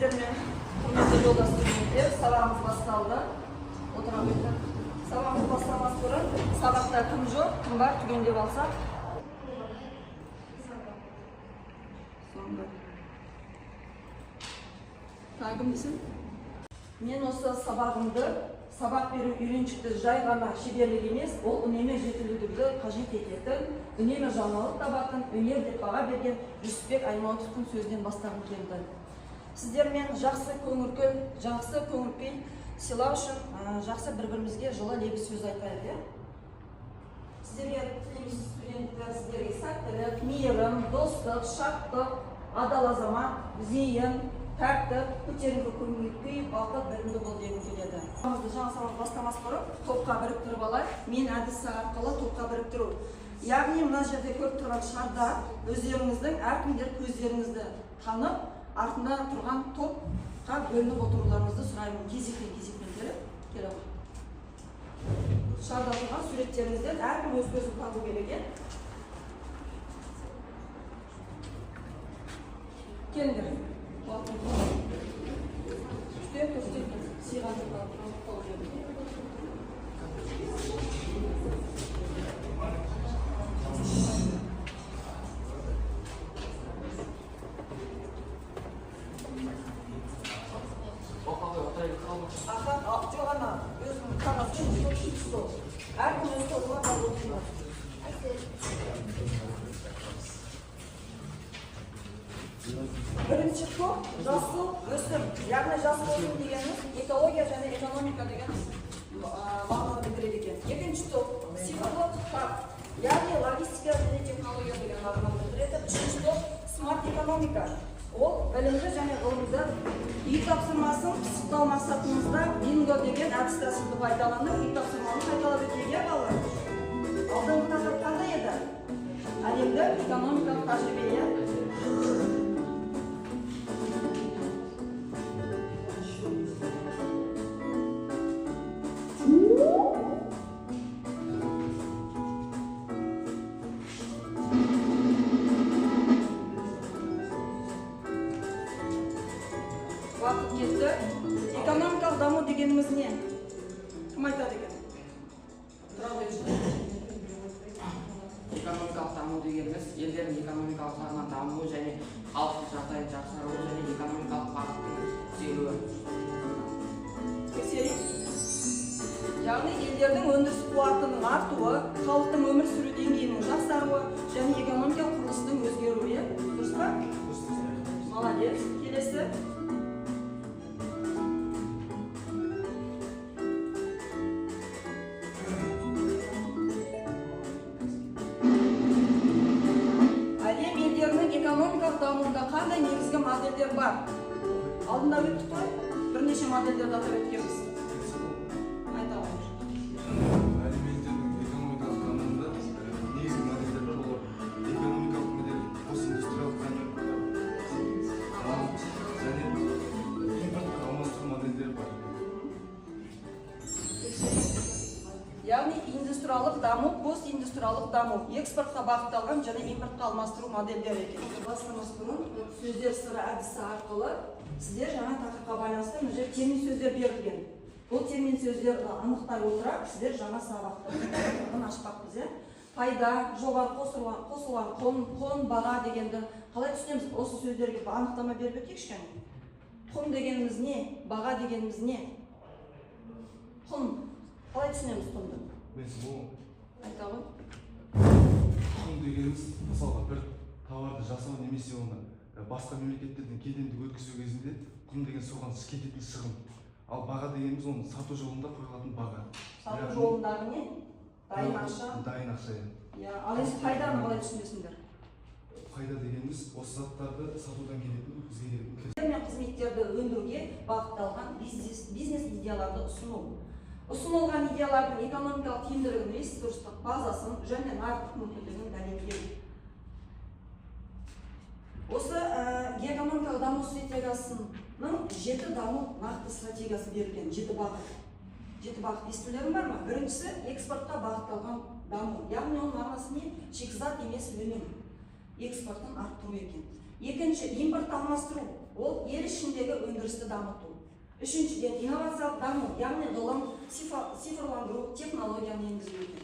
Сәлеметсіздер ме, құрметті жолдас студенттер? Сабағымыз басталды. Отыра қойыңдар. Сабағымыз бастамас бұрын сабақта кім жоқ, кім бар, түгендеп алсақ. Соңғы. Тағы кім десең? Мен осы сабағымды сабақ беру үйреншікті жай ғана шеберлік емес, ол үнемі жетілуді қажет ететін, үнемі жаңалық табатын өнер деп баға берген Жүсіпбек Аймауытовтың сөзінен бастағым келді. Сіздермен жақсы көңіл, жақсы көңіл күй сыйлау үшін жақсы бір-бірімізге жылы лебіз сөз айтайық, иә? Сіздерге тілейміз, студенттер, сіздерге сәттілік, мейірім, достық, шаттық, адал азамат, зейін, тәртіп, көтеріңкі көңіл күй, бақыт, білімді бол дегім келеді. Жаңа сабақ бастамас бұрын топқа біріктіріп алайық. Мен әдісі арқылы топқа біріктіру. Яғни мына жерде көріп тұрған шарда өздеріңіздің әркімдер көздеріңізді танып, артында тұрған топқа бөлініп отыруларыңызды сұраймын. Кезекпен кезекпен келіп, келе ғой. Шарда тұрған суреттеріңізден әркім өз көзін табу керек, иә? Келіңдер. Үште, төртте, сыйған қол берді. Аха, жоқ, ана, өзінің қағазын стол. Әркім өз тобына барып отырсын. Бірінші топ жасыл өсім, яғни жасыл өсім дегеніміз экология және экономика деген мағынаны білдіреді екен. Екінші топ цифрлық хаб, яғни логистика және технология деген мағынаны білдіреді. Үшінші топ смарт экономика, ол білімді және ғылымды. Үй тапсырмасын пысықтау мақсатымызда бинго деген әдіс тәсілді пайдаланып, үй тапсырманы қайталап өтейік, иә, балалар? Алдыңғы тақырып қандай еді? Әлемдік экономикалық тәжірибе, иә? Уақыт кетті. Экономикалық даму дегеніміз не? Кім айтады екен? Тұра қойшы. Экономикалық даму дегеніміз елдердің экономикалық жағынан дамуы және халықтың жағдайын жақсаруы және экономикалық бағыттың түзелуі. Тексерейік. Яғни елдердің өндіріс қуатының артуы, халықтың өмір сүру деңгейінің жақсаруы және экономикалық құрылыстың өзгеруі, иә? Дұрыс па? Молодец. Келесі. Әлем елдерінің экономикалық дамуында қандай негізгі модельдер бар? Алдында өттік қой, бірнеше модельдерді атап өткенбіз. Айта ғой. Әлем елдерінің экономикалық дамуында негізгі модельдер бар. Олар экономикалық модель, постиндустриялық даму және импортқа алмастыру модельдері бар. Яғни индустриялық даму, постиндустриялық даму, экспортқа бағытталған және импортқа алмастыру модельдері екен. Бастамас бұрын сөздер сыры әдісі арқылы сіздер жаңа тақырыпқа байланысты мына жерде термин сөздер берілген. Бұл термин сөздерді анықтай отыра сіздер жаңа сабақты ашпақпыз, иә? Пайда, жоғары қосылған құн, баға дегенді қалай түсінеміз? Осы сөздерге анықтама беріп өтейікші кәне. Құн дегеніміз не? Баға дегеніміз не? Құн. Қалай түсінеміз құнды? Мен сол Айта ғой. Құн дегеніміз мысалға бір товарды жасау немесе оны басқа мемлекеттерден кедендік өткізу кезінде құн деген соған кететін шығын. Ал баға дегеніміз оны сату жолында қойылатын баға. Сату жолындағы не? Дайын ақша. Дайын ақша, иә. Иә, ал енді пайданы қалай түсінесіңдер? Пайда дегеніміз осы заттарды сатудан келетін, бізге келетін кіріс. Мен қызметтерді өндіруге бағытталған бизнес идеяларды ұсыну. Ұсынылған идеялардың экономикалық тиімділігін, ресурстық базасын және нарықтық мүмкіндігін дәлелдеу. Осы экономикалық даму стратегиясының 7 даму нақты стратегиясы берілген, 7 бағыт. 7 бағыт естулерің бар ма? Біріншісі экспортқа бағытталған даму. Яғни оның мағынасы не? Шикізат емес өнім. Экспортын арттыру екен. Екінші, импортты алмастыру, ол ел ішіндегі өндірісті дамыту. Үшіншіден, инновациялық даму, яғни ғылым, цифрландыру, технологияны енгізу екен.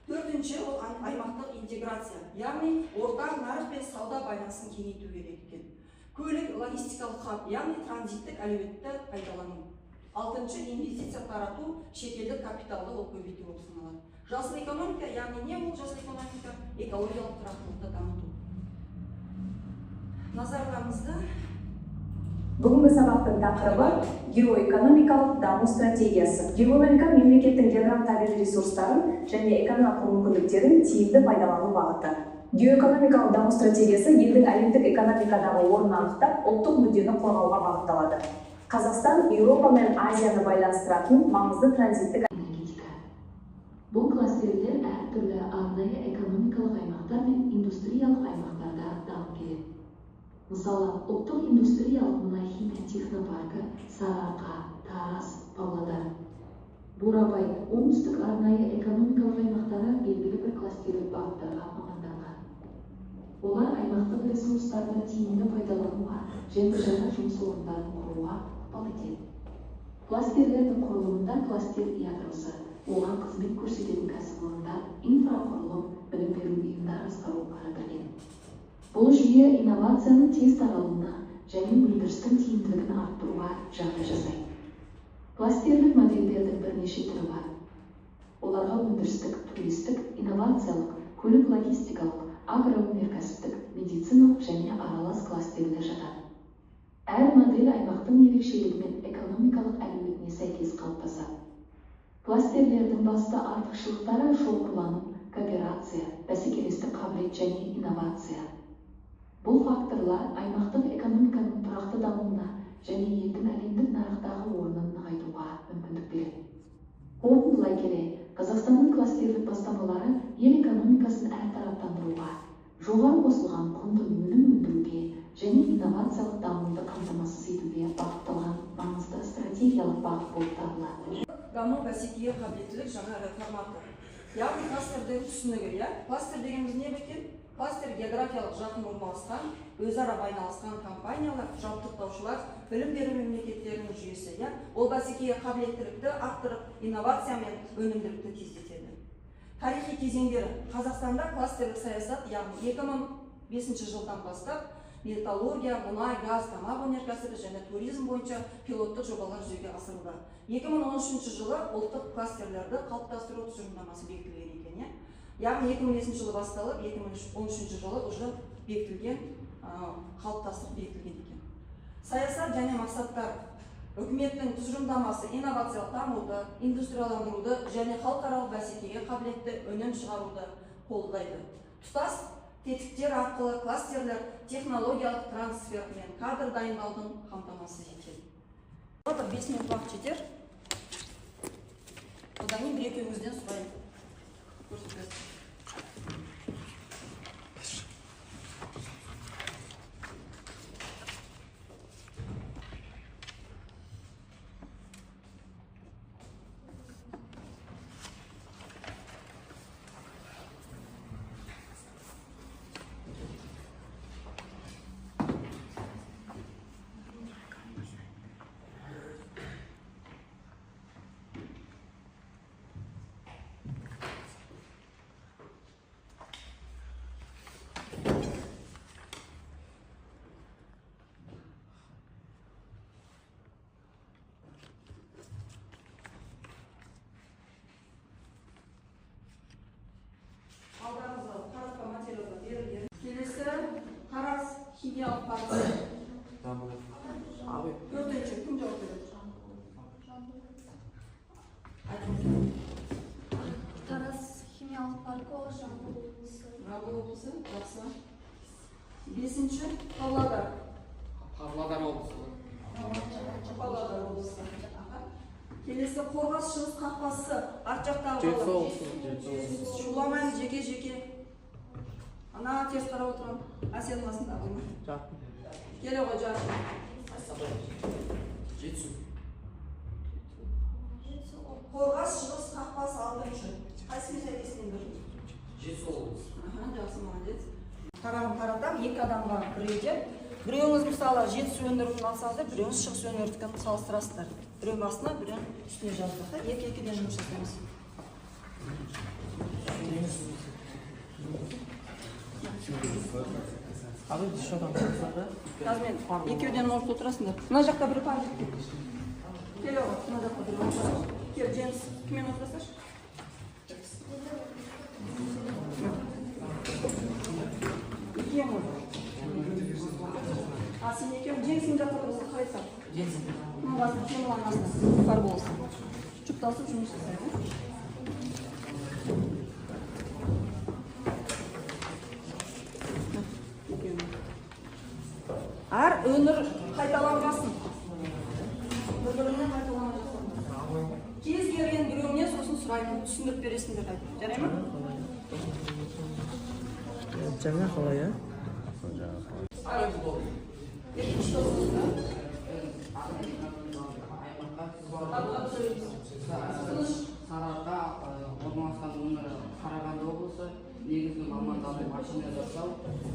Төртінші, ол аймақтық интеграция, яғни ортақ нарық пен сауда байланысын кеңейту керек екен. Көлік логистикалық хаб, яғни транзиттік әлеуетті пайдалану. Алтыншы, инвестиция тарату, шетелдік капиталды ол көбейту болып саналады. Жасыл экономика, яғни не ол жасыл экономика? Экологиялық тұрақтылықты дамыту. Назарларыңызды. Бүгінгі сабақтың тақырыбы геоэкономикалық даму стратегиясы. Геоэкономика мемлекеттің географиялық табиғи ресурстарын және экономикалық мүмкіндіктерін тиімді пайдалану бағыты. Геоэкономикалық даму стратегиясы елдің әлемдік экономикадағы орнын анықтап, ұлттық мүддені қорғауға бағытталады. Қазақстан Еуропа мен Азияны байланыстыратын маңызды транзиттік энергетика. Бұл кластерлер әртүрлі арнайы экономикалық аймақтар мен индустриялық аймақтарда дамып келеді. Мысалы, ұлттық индустриялық мұнай-химия технопаркі Сарыарқа, Тараз, Павлодар. Бурабай, оңтүстік арнайы экономикалық аймақтары белгілі бір кластерлік бағыттарға маманданған. Олар аймақтық ресурстарды тиімді пайдалануға және жаңа жұмыс орындарын құруға ықпал етеді. Кластерлердің құрылымында кластер ядросы, оған қызмет көрсететін кәсіпорындар, инфрақұрылым, білім беру ұйымдары басқару кірген. Бұл жүйе инновацияның тез таралуына және өндірістің тиімділігін арттыруға жағдай жасайды. Кластерлік модельдердің бірнеше түрі бар. Оларға өндірістік, туристік, инновациялық, көлік-логистикалық, агроөнеркәсіптік, медициналық және аралас кластерлер жатады. Әр модель аймақтың ерекшелігі мен экономикалық әлеуетіне сәйкес қалыптасады. Кластерлердің басты артықшылықтары шоғырлану, кооперация, бәсекелестік қабілет және инновация. Бұл факторлар аймақтық экономиканың тұрақты дамуына және елдің әлемдік нарықтағы орнын нығайтуға мүмкіндік береді. Қорытындылай келе, Қазақстанның кластерлік бастамалары ел экономикасын әртараптандыруға, жоғары қосылған құнды өнім өндіруге және инновациялық дамуды қамтамасыз етуге бағытталған маңызды стратегиялық бағыт болып табылады. Даму бәсекеге қабілеттілік жаңа форматы. Яғни кластердің түсінігі, иә? Кластер дегеніміз не екен? Кластер географиялық жақын орналасқан, өзара байланысқан компаниялар, жабдықтаушылар, білім беру мемлекеттерінің жүйесі, иә? Ол бәсекеге қабілеттілікті арттырып, инновация мен өнімділікті тездетеді. Тарихи кезеңдері. Қазақстанда кластерлік саясат, яғни 2005 жылдан бастап металлургия, мұнай, газ, тамақ өнеркәсібі және туризм бойынша пилоттық жобалар жүзеге асырылды. 2013 жылы ұлттық кластерлерді қалыптастыру тұжырымдамасы бекітілген екен, иә? Яғни 2005 жылы басталып, 2013 жылы уже бекітілген, қалыптастырып бекітілген екен. Саясат және мақсаттар. Үкіметтің тұжырымдамасы инновациялық дамуды, индустрияландыруды және халықаралық бәсекеге қабілетті өнім шығаруды қолдайды. Тұтас тетіктер арқылы кластерлер технологиялық трансфер мен кадр дайындаудың қамтамасыз етеді. 5 минут уақыт жетер. Одан кейін бір екеуіңізден сұрайын. Көрсетесіз. Химиялық паркі. Төртінші, кім жауап береді? Тараз химиялық паркі, ол Жамбыл облысы. Жамбыл облысы, жақсы. Бесінші, Павлодар. Павлодар облысы. Павлодар облысы. Келесі Қорғас шығыс қақпасы, арт жақтағы Жетісу бала. облысы. Шуламаймыз жеке-жеке. Ана теріс қарап отырамын. Әсенің қасында болма. Келе ғой, жарқын. Жетісу. Қорғас шығыс қақпасы алтыншы. Қайсымен сәйкестендір? Жетісу облысы. Жақсы, молодец. Тарағын таратамын, екі адамға біреуден. Біреуіңіз мысалы Жетісу өңірін алсаңыздар, біреуіңіз Шығыс өңірдікін салыстырасыздар. Біреуінің астына, біреуінің үстіне жаздық. Екі-екіден жұмыс жасаймыз. Қазір мен екеуден может отырасыңдар. Мына жақта бір пар. Кел оға, мына жақта бір отырасың. Кел, Жеңіс, кіммен отырасың? Екеуің ғой. А, сен екеуің Жеңістің жақта отырасың, қарайсың. Мына басына, Темірланның қасына пар боласың. Жұптасып жұмыс жасайды. Әр өңір қайталанбасын. Бір-біріне қайталанбасын. Кез келген біреуіне сосын сұраймын, түсіндіріп бересіңдер қайтып. Жарай ма? Жаңа қалай, а? Екінші топ. Сарыарқа орналасқан өңірі Қарағанды облысы, негізгі мамандану машина жасау,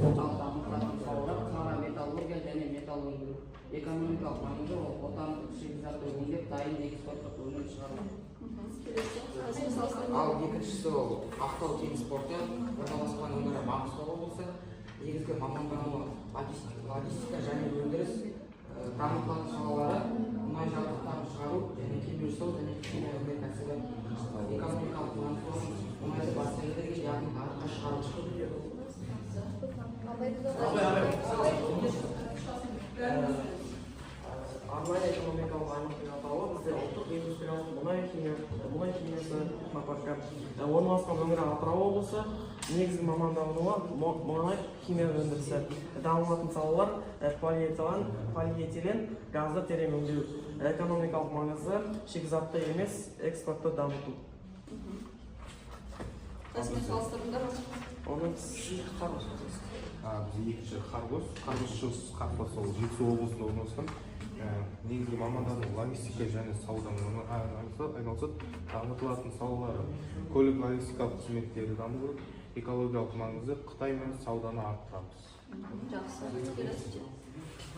ал дамытылатын салалар қара металлургия және металл өндіру. Экономикалық маңызы ол отандық шикізатты өңдеп, дайын экспорттық өнім шығару. Ал екіншісі ол Ақтау теңіз порты, орналасқан өңірі Маңғыстау облысы, негізгі мамандануы логистика және өндіріс, дамытылатын салалары мұнай жабдықтарын шығару және кеме жасау және химия өнеркәсібі. Экономикалық маңызы мұнайды басқа елдерге, яғни нарыққа шығару. Арнайы экономикалық аймақтың атауы бізде ұлттық индустриялық мұнай химиясы технопаркі. Орналасқан өңірі Атырау облысы, негізгі мамандануы мұнай химия өндірісі. Дамылатын салалар полиэтилен, газды терең өңдеу. Экономикалық маңызы шикізатты емес, экспортты дамыту. Қасымен салыстырдыңдар ма? Оның Қарғос. Бізде екінші Қарғос. Қарғос шығыс Қарғос ол Жетісу облысында орналасқан. Негізгі мамандану логистика және саудамен айналысады. Дамытылатын салалары көлік логистикалық қызметтері дамыту, экологиялық маңызы Қытай мен сауданы арттырамыз. Жақсы. Келесі.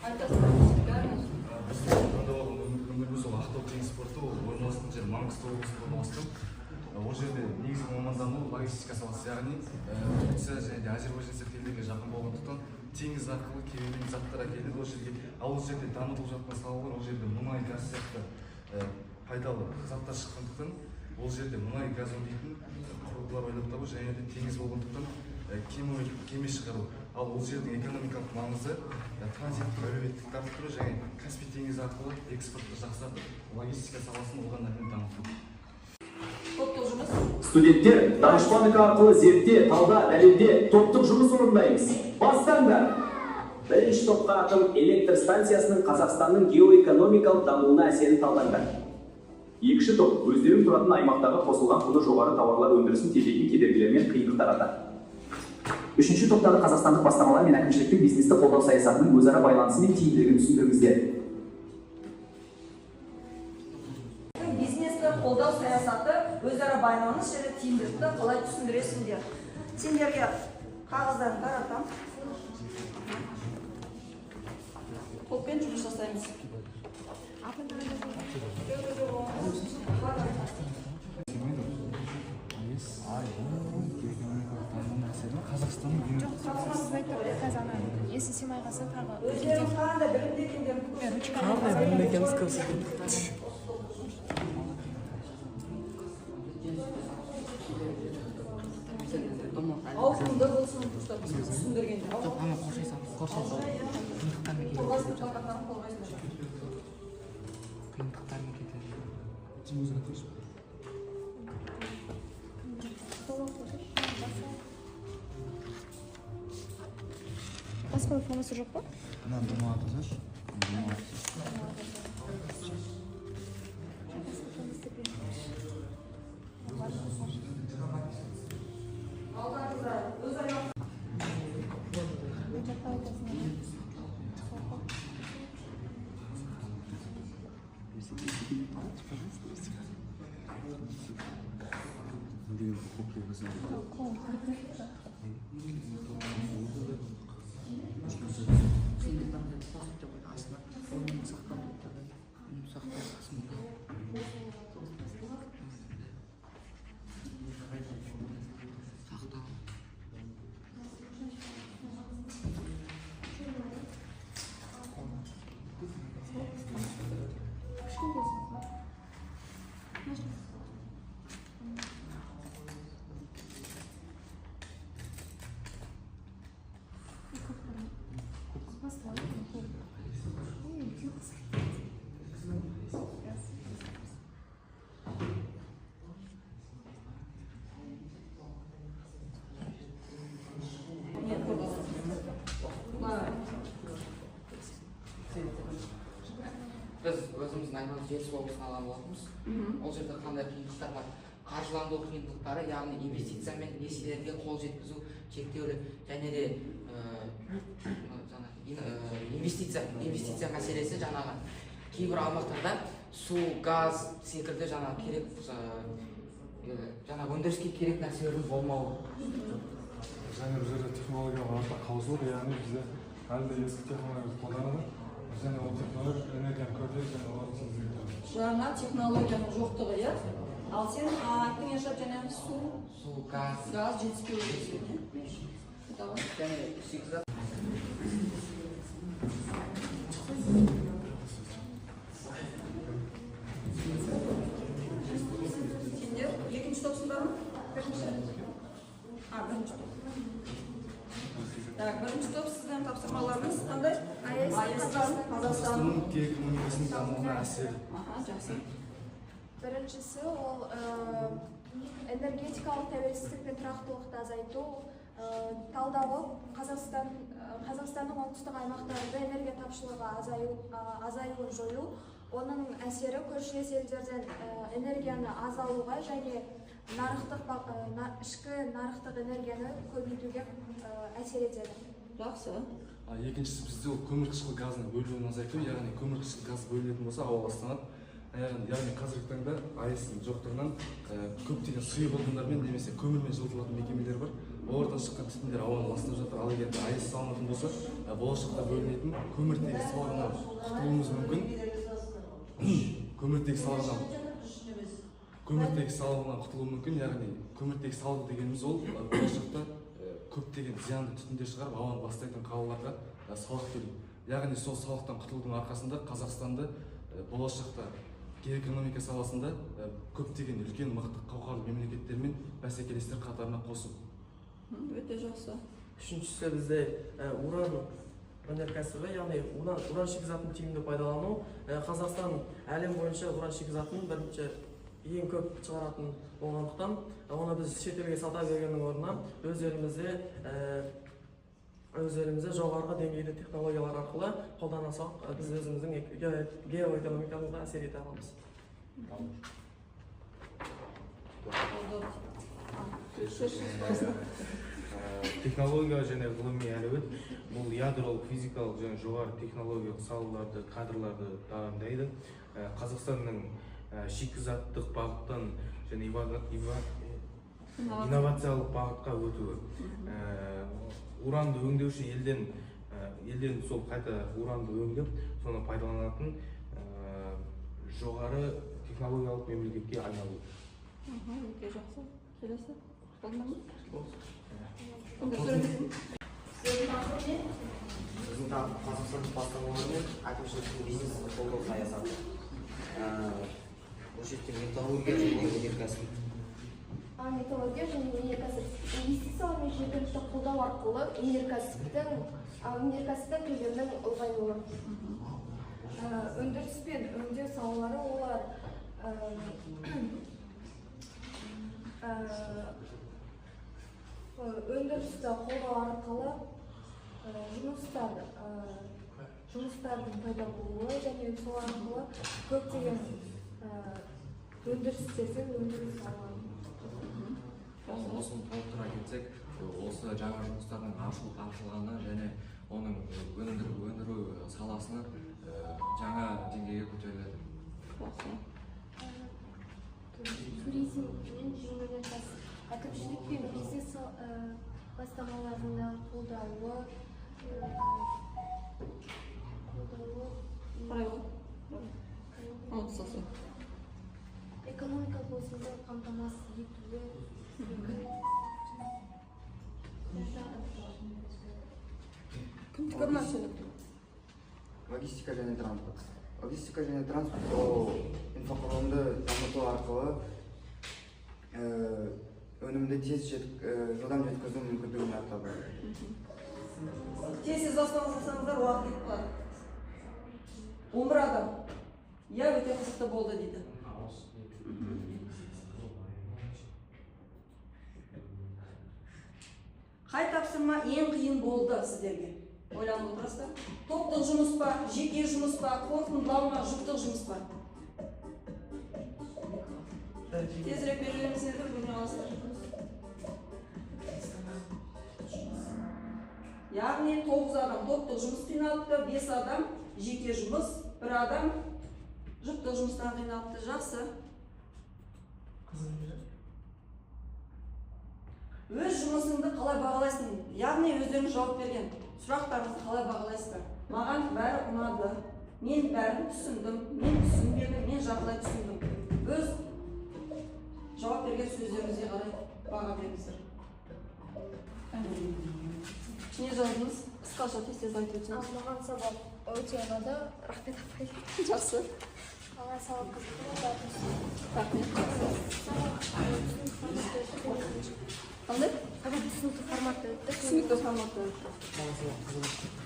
Айтасыздар, бәріңіз. Таңдап алған өңіріміз ол Ақтау теңіз порты, ол орналасқан жер Маңғыстау облысында орналасқан. Ол жерде негізгі мамандану логистика саласы, яғни Турция және де Әзербайжан сияқты елдерге жақын болғандықтан теңіз арқылы кемемен заттар әкелінеді ол жерге. Ал ол жерде дамытылып жатқан салалар, ол жерде мұнай, газ сияқты пайдалы заттар шыққандықтан ол жерде мұнай, газ өңдейтін құрылғылар ойлап табу және де теңіз болғандықтан кеме шығару. Ал ол жердің экономикалық маңызы транзиттік әлеуеттікті арттыру және Каспий теңізі арқылы экспортты жақсартып, логистика саласын одан әрі дамыту. Топтық жұмыс. Студенттер, данышпандық арқылы зертте, талда, дәлелде топтық жұмыс орындаймыз. Бастаңдар! Бірінші топқа атом электр станциясының Қазақстанның геоэкономикалық дамуына әсерін талдаңдар. Екінші топ өздерің тұратын аймақтағы қосылған құны жоғары тауарлар өндірісін тежейтін кедергілер мен қиындықтар атады. Үшінші топтағы қазақстандық бастамалар мен әкімшіліктің бизнесті қолдау саясатының өзара байланысы мен тиімділігін түсіндіріңіздер. Бизнесті қолдау саясаты өзара байланыс және тиімділікті қалай түсіндіресіңдер? Сендерге қағаздарын таратамын. Топпен жұмыс жасаймыз. Қазақстанның Өздерің қандай білімді екендерін Қандай білімді екеніміз көрсетеді. Ауқымды болсын, түсіндіргенде. Жоқ, ана қоршай салып, қоршай салып. Қиындықтармен Қорғайсың, плакаттарын қорғайсыңдар. Қиындықтармен кетеді. Басқа формасы жоқ па? Мынаны домалатасызшы. Алдарыңызда өз аймақ Деген біз Жетісу облысын алған болатынбыз. Ол жерде қандай қиындықтар бар? Қаржыландыру қиындықтары, яғни инвестиция мен несиелерге қол жеткізу шектеулі, және де инвестиция мәселесі, жаңағы кейбір аумақтарда су, газ секілді жаңағы керек, жаңағы өндіріске керек нәрселердің болмауы. Және бұл жерде технологиялық артта қалушылық, яғни бізде әлі де ескі технологиялар қолданады, және ол технология энергияны көбірек және оларды тиімдірек. Жаңа технологияның жоқтығы, иә? Ал сен айттың, Ершат, және су, газ, газ жетіспеуі иә? Және шикізат. Сендер екінші топсыңдар ма? Бірінші. Бірінші топ. Так, бірінші топ, сіздің тапсырмаларыңыз қандай? АЭС-тан Қазақстанның геоэкономикасының дамуына әсері. Жақсы. Біріншісі ол энергетикалық тәуелсіздік пен тұрақтылықты азайту. Талдауы Қазақстанның оңтүстік аймақтарында энергия тапшылығы азаюын жою, оның әсері көршілес елдерден энергияны аз алуға және ішкі нарықтық энергияны көбейтуге әсер етеді. Жақсы. Екіншісі бізде ол көмірқышқыл газының бөлінуін азайту, яғни көмірқышқыл газ бөлінетін болса ауа ластанады. Яғни қазіргі таңда АЭС-ның жоқтығынан көптеген сұйық отындармен немесе көмірмен жылытылатын мекемелер бар. Олардан шыққан түтіндер ауаны ластап жатыр. Ал егер АЭС салынатын болса, болашақта бөлінетін көміртегі салығынан құтылуымыз мүмкін. Көміртегі салығынан құтылу мүмкін, яғни көміртегі салығы дегеніміз ол болашақта көптеген зиянды түтіндер шығарып ауаны ластайтын қалаларға салық төлеу. Яғни сол салықтан құтылудың арқасында Қазақстанды болашақта геоэкономика саласында көптеген үлкен мықты қауқарлы мемлекеттермен бәсекелестер қатарына қосу. Өте жақсы. Үшіншісі бізде уран өнеркәсібі, яғни уран шикізатын тиімді пайдалану. Қазақстан әлем бойынша уран шикізатын бірінші ең көп шығаратын болғандықтан, оны біз шетелге сата бергеннің орнына өз елімізде жоғарғы деңгейлі технологиялар арқылы қолдансақ, біз өзіміздің геоэкономикамызға әсер ете аламыз. Технология және ғылыми әлеует бұл ядролық, физикалық және жоғары технологиялық салаларды, кадрларды дайындайды. Қазақстанның шикізаттық бағыттан және инновациялық бағытқа өтуі. Уранды өңдеуші елден сол қайта уранды өңдеп, соны пайдаланатын жоғары технологиялық мемлекетке айналу. Өте жақсы. Келесі. Біздің Қазақстандық бастамалар мен әкімшіліктің бизнесті қолдау саясаты. Бұл жерде металлургия және өнеркәсіп. Металлургия және өнеркәсіп инвестициялар мен жергілікті қолдау арқылы өнеркәсіптің көлемінің ұлғаюы. Өндіріс пен өңдеу салалары олар өндірісті қолдау арқылы жұмыстардың пайда болуы және сол арқылы көптеген өндірістерден өндіріс алады. Осыны толықтыра кетсек, осы жаңа жұмыстардың ашылғаны және оның өндіру саласыны жаңа деңгейге көтеріледі. Туризм мен жеңіл өнеркәсіп, әкімшілік пен бизнес бастамаларына қолдауы, экономикалық өсімді қамтамасыз етуі. Логистика және транспорт. Логистика және транспорт ол инфрақұрылымды дамыту арқылы өнімді тез жылдам жеткізу мүмкіндігін артады. Тез жасасаңыздар уақыт кетіп қалады. 11 адам. Иә, өте қызықты болды дейді. Қай тапсырма ең қиын болды сіздерге? Ойланып отырасыздар. Топтық жұмыс па, жеке жұмыс па, қорытындылау ма, жұптық жұмыс па? Тезірек берулеріңізді үлгермей қаласыздар. Яғни 9 адам топтық жұмыс қиналыпты, 5 адам жеке жұмыс, 1 адам жұптық жұмыстан қиналыпты. Жақсы. Өз жұмысыңды қалай бағалайсың? Яғни өздеріңіз жауап берген сұрақтарыңызды қалай бағалайсыздар? Маған бәрі ұнады, мен бәрін түсіндім, мен түсінбедім, мен жартылай түсіндім. Өз жауап берген сөздеріңізге қарай баға беріңіздер. Не жаздыңыз? Қысқаша тез-тез айтып өтсеңіз. Маған сабақ өте ұнады. Рахмет апай. Жақсы. Маған сабақ қызықты болды. Рахмет. Қандай? Сабақ түсінікті форматта өтті. Түсінікті форматта өтті.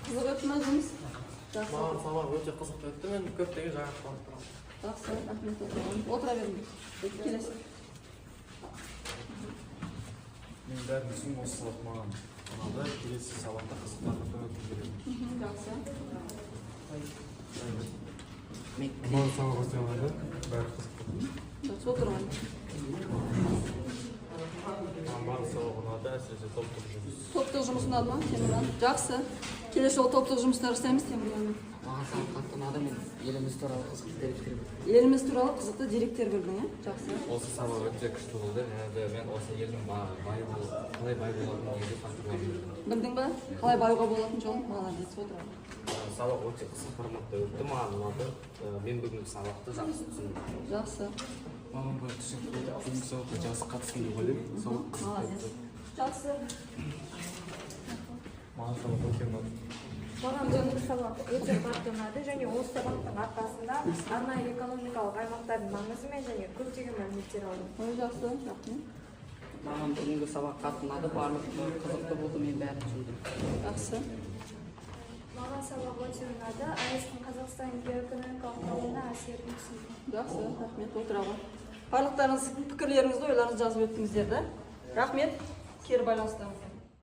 Қызық өтті ме жұмыс? Жақсы. Маған сабақ өте қызықты өтті. Мен көптеген жаңа ақпараттар алдым. Жақсы, рахмет. Отыра беріңіз. Келесі. Мен бәрін түсіндім, осы сабақ маған ұнады. Келесі сабақта қызықты тақырыптан өткім келеді. Жақсы. Маған сабақ өте ұнады, бәрі қызықты. Жақсы, отырған. Маған барлық сабақ ұнады, әсіресе топтық жұмыс. Топтық жұмыс ұнады ма, Темірлан? Жақсы. Келесі жолы топтық жұмыстар жасаймыз, Темірлан. Маған сабақ қатты ұнады, мен еліміз туралы қызықты деректер білдім. Еліміз туралы қызықты деректер білдің, ә? Жақсы. Осы сабақ өте күшті болды, және де мен осы елдің бай қалай бай болатынын негізгі факторларын білдім. Білдің ба? Қалай баюға болатын жолын? Молодец, отыра. Сабақ өте қызық форматта өтті, маған ұнады. Мен бүгінгі сабақты жақсы түсіндім. Жақсы. Маған бәрі түсінікті болды. Бүгінгі сабаққа жақсы қатыстым деп ойлаймын. Сабақ қызықты Молодец. өтті. Жақсы. Маған сабақ өте ұнады. Маған бүгінгі сабақ өте қатты ұнады және осы сабақтың арқасында арнайы экономикалық аймақтардың маңызы мен және көптеген мәліметтер алдым. Ой, жақсы, рахмет. Маған бүгінгі сабақ қатты ұнады, барлық қызықты болды, мен бәрін түсіндім. Жақсы. Маған сабақ өте ұнады. АЭС-тің Қазақстан геоэкономикалық дамуына әсерін түсіндім. Жақсы, рахмет, отыра ғой. Барлықтарыңыз пікірлеріңізді, ойларыңызды жазып өттіңіздер, да? Рахмет, кері байланыстарыңызға.